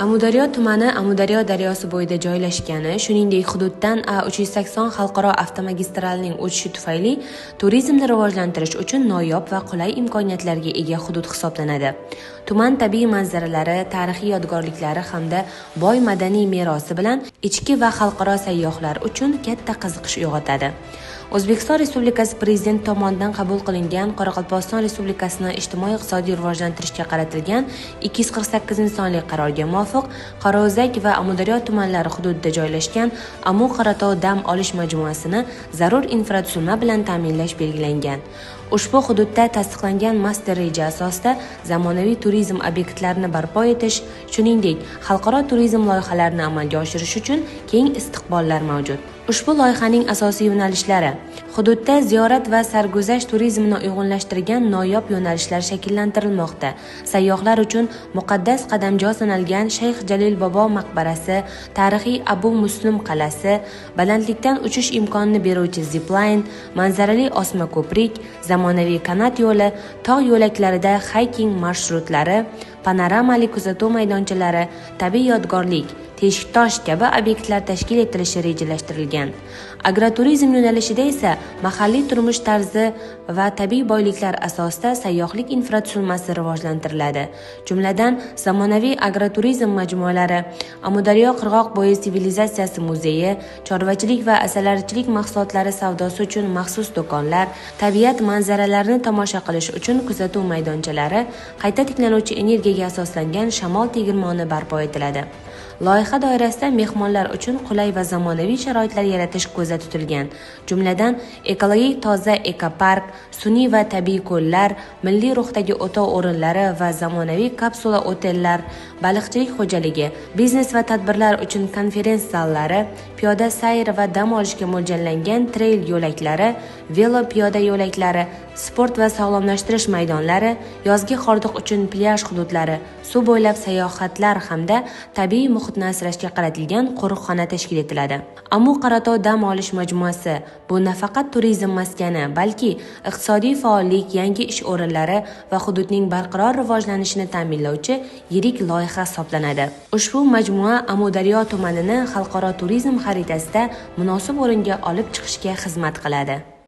Amudaryo tumani Amudaryo daryosi bo'yida joylashgani, shuningdek hududdan A380 xalqaro avtomagistralining o'tishi tufayli turizmni rivojlantirish uchun noyob va qulay imkoniyatlarga ega hudud hisoblanadi. Tuman tabiiy manzaralari, tarixiy yodgorliklari hamda boy madaniy merosi bilan ichki va xalqaro sayyohlar uchun katta qiziqish uyg'otadi. O'zbekiston Respublikasi Prezidenti tomonidan qabul qilingan Qoraqalpog'iston Respublikasini ijtimoiy-iqtisodiy rivojlantirishga qaratilgan 248-sonli qarorga muvofiq Qorao'zak va Amudaryo tumanlari hududida joylashgan Amu Qoratog' dam olish majmuasini zarur infratuzilma bilan ta'minlash belgilangan. Ushbu hududda tasdiqlangan master reja asosida zamonaviy turizm obyektlarini barpo etish, shuningdek, xalqaro turizm loyihalarini amalga oshirish uchun keng istiqbollar mavjud. Ushbu loyihaning asosiy yo'nalishlari: hududda ziyorat va sarguzasht turizmini uyg'unlashtirgan noyob yo'nalishlar shakllantirilmoqda. Sayyohlar uchun muqaddas qadamjo sanalgan Shayx Jalil bobo maqbarasi, tarixiy Abu Muslim qal'asi, balandlikdan uchish imkonini beruvchi zipline, manzarali osma ko'prik, zamonaviy kanat yo'li, tog' yo'laklarida hiking marshrutlari, panoramali kuzatuv maydonchalari, tabiiy yodgorlik, teshiktosh kabi obyektlar tashkil etilishi rejalashtirilgan. Agroturizm yo'nalishida esa mahalliy turmush tarzi va tabiiy boyliklar asosida sayyohlik infratuzilmasi rivojlantiriladi. Jumladan, zamonaviy agroturizm majmualari, Amudaryo qirg'oq bo'yi sivilizatsiyasi muzeyi, chorvachilik va asalarichilik mahsulotlari savdosi uchun maxsus do'konlar, tabiat manzaralarini tomosha qilish uchun kuzatuv maydonchalari, qayta tiklanuvchi energiyaga asoslangan shamol tegirmoni barpo etiladi. Loyiha doirasida mehmonlar uchun qulay va zamonaviy sharoitlar yaratish ko'zda tutilgan. Jumladan, ekologik toza ekopark, sun'iy va tabiiy ko'llar, milliy ruhdagi o'tov o'rinlari va zamonaviy kapsula otellar, baliqchilik xo'jaligi, biznes va tadbirlar uchun konferens zallari, piyoda sayr va dam olishga mo'ljallangan treyl yo'laklari, velo piyoda yo'laklari, sport va sog'lomlashtirish maydonlari, yozgi hordiq uchun plyaj hududlari, suv bo'ylab sayohatlar hamda tabiiy muhitni asrashga qaratilgan qo'riqxona tashkil etiladi. Amu Qoratog' dam olish majmuasi bu nafaqat turizm maskani, balki iqtisodiy faollik, yangi ish o'rinlari va hududning barqaror rivojlanishini ta'minlovchi yirik loyiha hisoblanadi. Ushbu majmua Amudaryo tumanini xalqaro turizm xaritasida munosib o'ringa olib chiqishga xizmat qiladi.